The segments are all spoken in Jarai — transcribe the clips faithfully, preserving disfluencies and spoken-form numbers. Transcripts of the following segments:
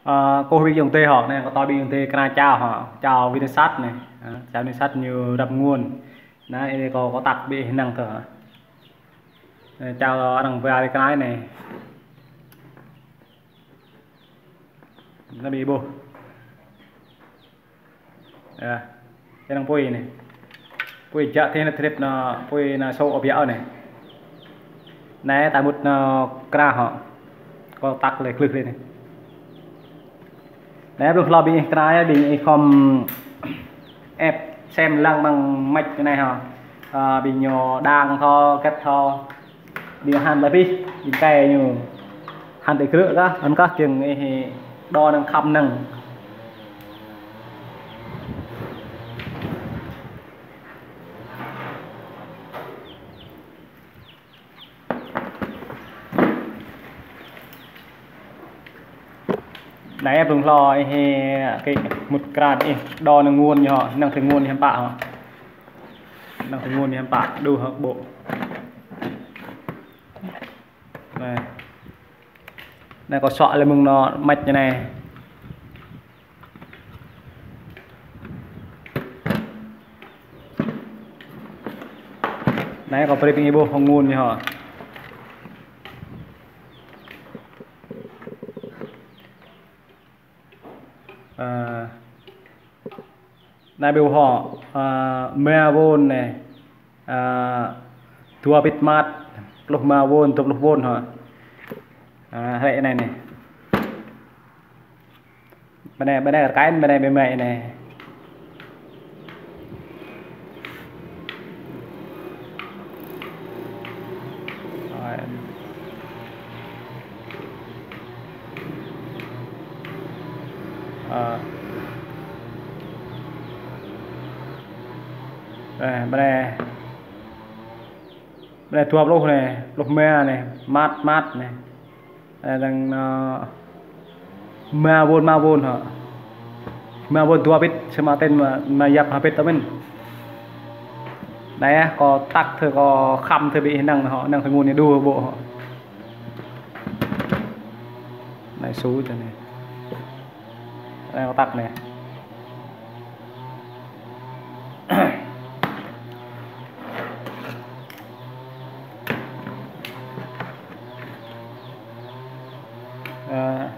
Ơ, kâo ƀing ayŏng adơi hŏ, anai kâo tŏ ƀing ayŏng adơi kơnang čao hŏ, čao Vinasat anai. Ơ, čao Vinasat ñu răp ngôn. Anai, ih kâo, kâo tăk ƀing ih năng thơ hŏ. Anai, čao arăng ba ƀing kơnai anai. Anai ƀing ih ƀuh. Ơ, čang anai apui anai. Apui jă tih anai trip anai, apui anai sô ôp yă anai. Anai ta mŭt anai kra hŏ. Kâo tăk lĕ glưh lĕ anai. Anai blung hlâo ƀing ih kra yơh, ƀing ih khŏm ĕp sem lăng mơ̆ng mač anai hŏ. Ơ, ƀing ñu đang thâo, kĕt thâo. Ƀing hăn lĕ pih, ƀing kai ñu. Hăn tơ krư̆ kah, hăn kah kiăng ih đo năng khăm năng. Anai blung hlâo ih, kơ mŭt kra ih, đo năng ngôn ñu hŏ, năng tơ ngôn ñu hiam pă hŏ. Năng tơ ngôn ñu hiam pă, đu hŏ ƀô̆. Anai. Anai kâo suă lĕ mơ̆ng anai mač anai. Anai kâo brơi ƀing ih ƀuh hŏng ngôn ñu hŏ. Ơ, anai ƀing ih ƀuh hŏ, ơ, rơma wôn anai, ơ, dua bit măt, pluh rơma wôn, dua pluh wôn hŏ. Ơ, hrĕ anai anai. Ƀơi anai, ƀơi anai rơkơi, ƀơi anai ƀing mơi anai. Rồi. Ơ. Đây, ƀơi anai. Ƀơi anai dua pluh anai, pluh rơma anai, măt, măt anai. Anai đang, ơ, rơma wôn, rơma wôn hŏ. Rơma wôn dua bit, samơ̆ tơl mă, mă yap ha bit tơ mĭn. Anai yơh, kâo tăk thơ, kâo khăm thơ ƀing ih năng hŏ, năng tơ ngôn ñu đu ƀô̆ hŏ. Anai su tơ anai. Anai kâo tăk anai. Ơ,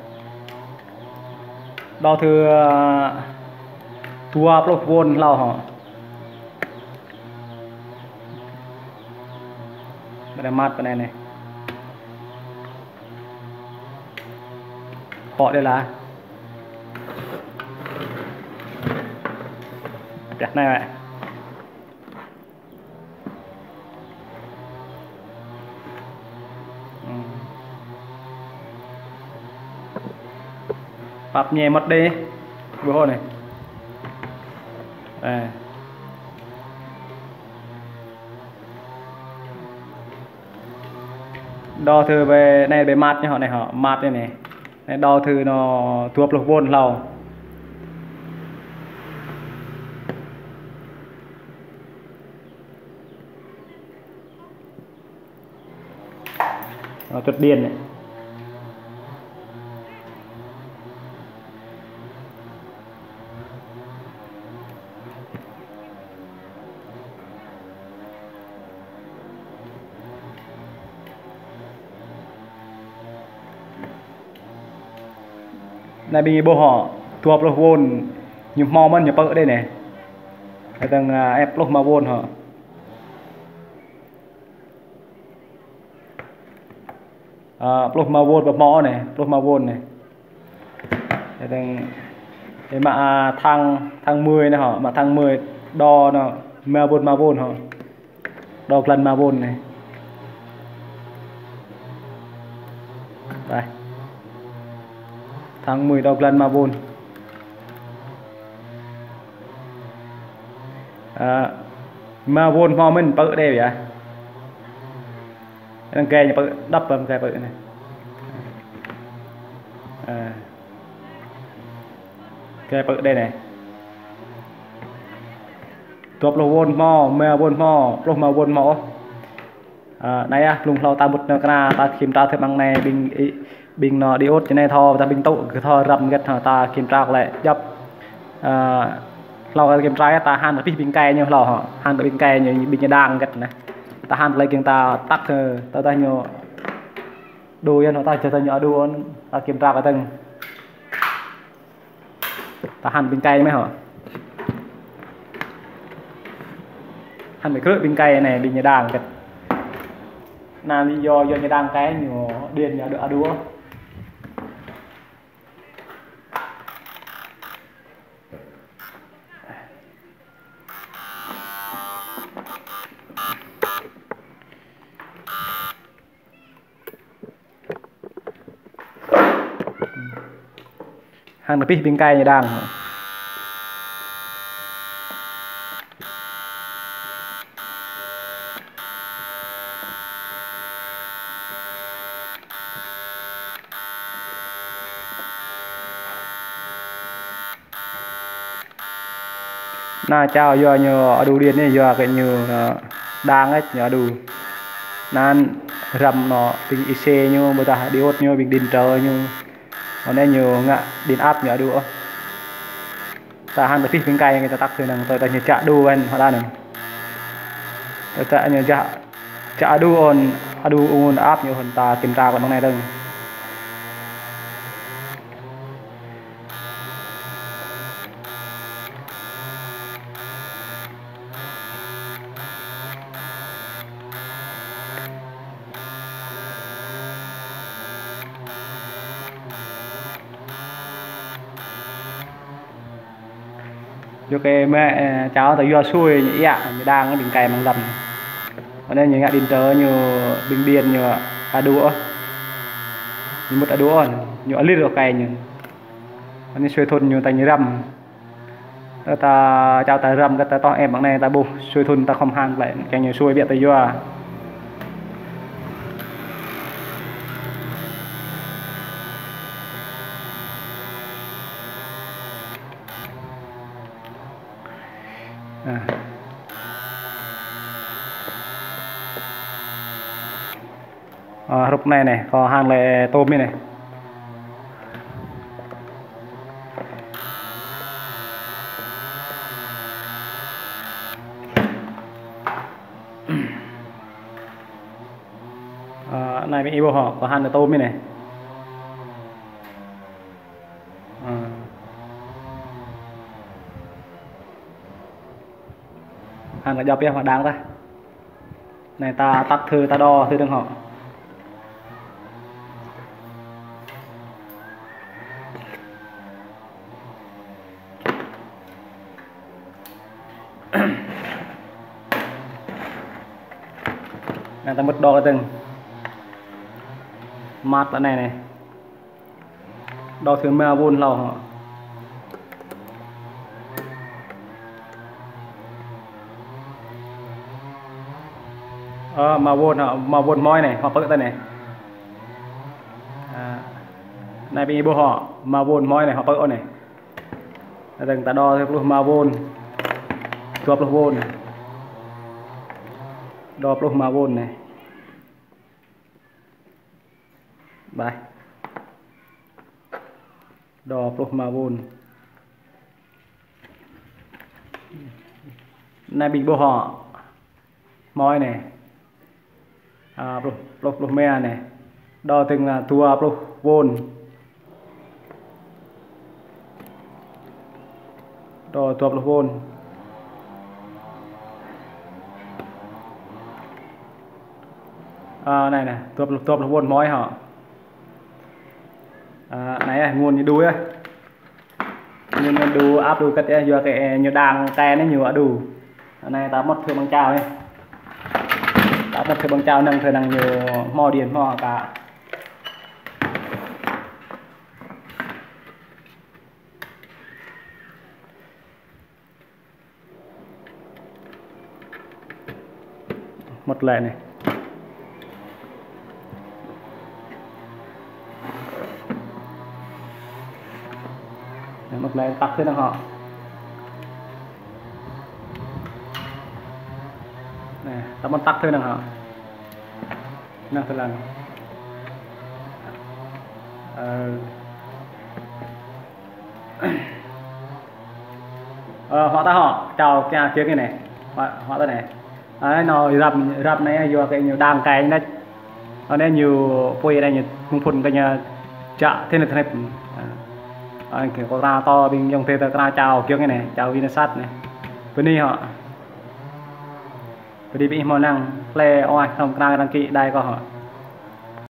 đo thơ, ơ, dua pluh wôn hlâo hŏ. Ƀơi anai măt ƀơi anai anai. Pŏk đơi lah. Pioh anai wơ̆t. Hmm. Pap ñe măt đơi. Ƀuh hŏ anai. Ơ. Đo thơ ƀơi anai ƀơi măt ñu hŏ anai hŏ, măt anai anai. Anai đo thơ ñu dua pluh wôn hlâo. Nó trượt điện này. Anai ƀing ih ƀuh hŏ, dua pluh wôn, ñu hmâo mơ̆n ñu pơ̆ đơi anai. Đang, ơ, ĕp pluh rơma wôn hŏ. Ơ, pluh rơma wôn ƀu hmâo anai, pluh rơma wôn anai. Đang, đang mă, ơ, tháng, tháng mười anai hŏ, mă tháng mười đo anai, rơma wôn, rơma wôn hŏ. Đo glăn rơma wôn anai. Đây. Tháng mười đo glăn rơma wôn. Ơ, rơma wôn hmâo mơ̆n pơ̆ đơi yơh. Đang gai ñu pơ̆, đăp ƀơi gai pơ̆ anai. Ơ. Gai pơ̆ đơi anai. Dua pluh wôn hmâo, rơma wôn hmâo, pluh rơma wôn hmâo. Ơ, anai yơh, blung hlâo ta mŭt nao kơna, ta kiểm tra thơ mơ̆ng anai ƀing ih, Ƀing anŏ diôt čơ anai thâo, ta ƀing tŭ kơ thâo răm hơget hŏ, ta kiểm tra lĕ djŏp. Ơ, hlâo ta kiểm tra ta hăn kơ pih ƀing kai ñu hlâo hŏ, hăn kơ ƀing kai ñu, ƀing ñu đang hơget anai. Ta hăn lĕ kiăng ta tăk kơ, ta, ta ñu đu yơh hŏ, ta čơ ta ñu đu ôn, ta kiểm tra kơ tơ̆ng. Ta hăn ƀing kai mơ̆ hŏ. Hăn ƀing krư̆ ƀing kai anai, ƀing ñu đang hơget. Anai lý do, do ñu đang kai ñu điện ñu đu, đu. Hăng ta pih ƀing kai ñu đang. Anai čao yua ñu adu điện anai, yua kơ ñu, ơ, đang ĕč ñu adu. Anŭn răm anŏ ƀing i xê ñu, ƀôdah diôt ñu, ƀing điện trở ñu. Anŭn ñu ngă điện áp ñu adu ôh. Ta hăng ta pih ƀing kai, ta tăk tui anŭn, ta, ta ñu čă adu ôn hơđa anŭn. Ta, ta ñu čă, čă adu ôn, adu ôn áp ñu ôn, ta kiểm tra kơ anŭn anai dơ̆ng. Yua kơ mă, ơ, čao ta yua sui ñu iă, ñu đang ƀing kai mơ̆ng lăm. Anŭn ñu ngă điện trở ñu, ƀing điện ñu adu ôh. Ñu mŭt adu ôh, ñu alir ôh kai ñu. Anai sui thun ñu ta ñu răm. Tơ ta čao ta răm kơ ta tŏh ĕp mơ̆ng anai ta ƀuh sui thun ta khŏm hăng lĕ, kiăng ñu sui biă ta yua. Ơ. Ơ, hrup anai anai, kâo hăng lĕ tôm anai anai. Ơ, anai ƀing ih ƀuh hŏ, kâo hăng lĕ tôm anai anai. Ơ. Hăng lĕ djŏp yơh mă đang tah. Anai ta tăk thử ta đo thử dơ̆ng hŏ. Anai ta mŭt đo kơ tơ̆ng. Măt lĕ anai anai. Đo thử ma vôn hlâo hŏ. Ơ, ma vôn hŏ, ma vôn hmoi anai, hmâo pơ̆ tơ anai. Ơ, anai ƀing ih ƀuh hŏ, ma vôn hmoi anai, hmâo pơ̆ ôh anai. Tơ̆ng ta đo thử pluh ma vôn, dua pluh vôn. Đo pluh ma vôn anai. Bai. Đo pluh ma vôn. Anai ƀing ƀuh hŏ. Hmoi anai. Ơ, pluh, pluh, pluh ma anai. Đo tơ̆ng lĕ dua pluh vôn. Đo dua pluh vôn. Ơ, anai anai, dua pluh, dua pluh vôn hmoi hŏ. Ơ, anai yơh, ngôn ñu đu yơh. Ngôn ñu đu áp đu kơ̆t yơh, yua kơ ñu đang kai anai ñu adu. Anai ta mŭt thử ƀăng čao anai. Ta mŭt thử ƀăng čao năng thử năng ñu hmâo điện hmâo ka. Mŭt lĕ anai. Anai, mŭt lĕ tăk thử năng hŏ. Anai, ta mŭt tăk thử năng hŏ. Năng thử lăng. Ơ, hŏ ta hŏ, čao kiăng kiăng anai. Hŏ, hŏ ta anai. Anai nao rap, rap anai yua kơ ñu đang kai anai. Anai ñu apui anai ñu mơ̆ng phŭn kơ ñu čă thên thên. Anai kơ kâo krăn tơ ƀing yŏng tê tơ krăn čao kiăng anai, čao Vinasat anai. Bơni hŏ. Bơni ƀing ih hmâo năng hle ôh, hrŏm krăn đăng ký đài kâo hŏ.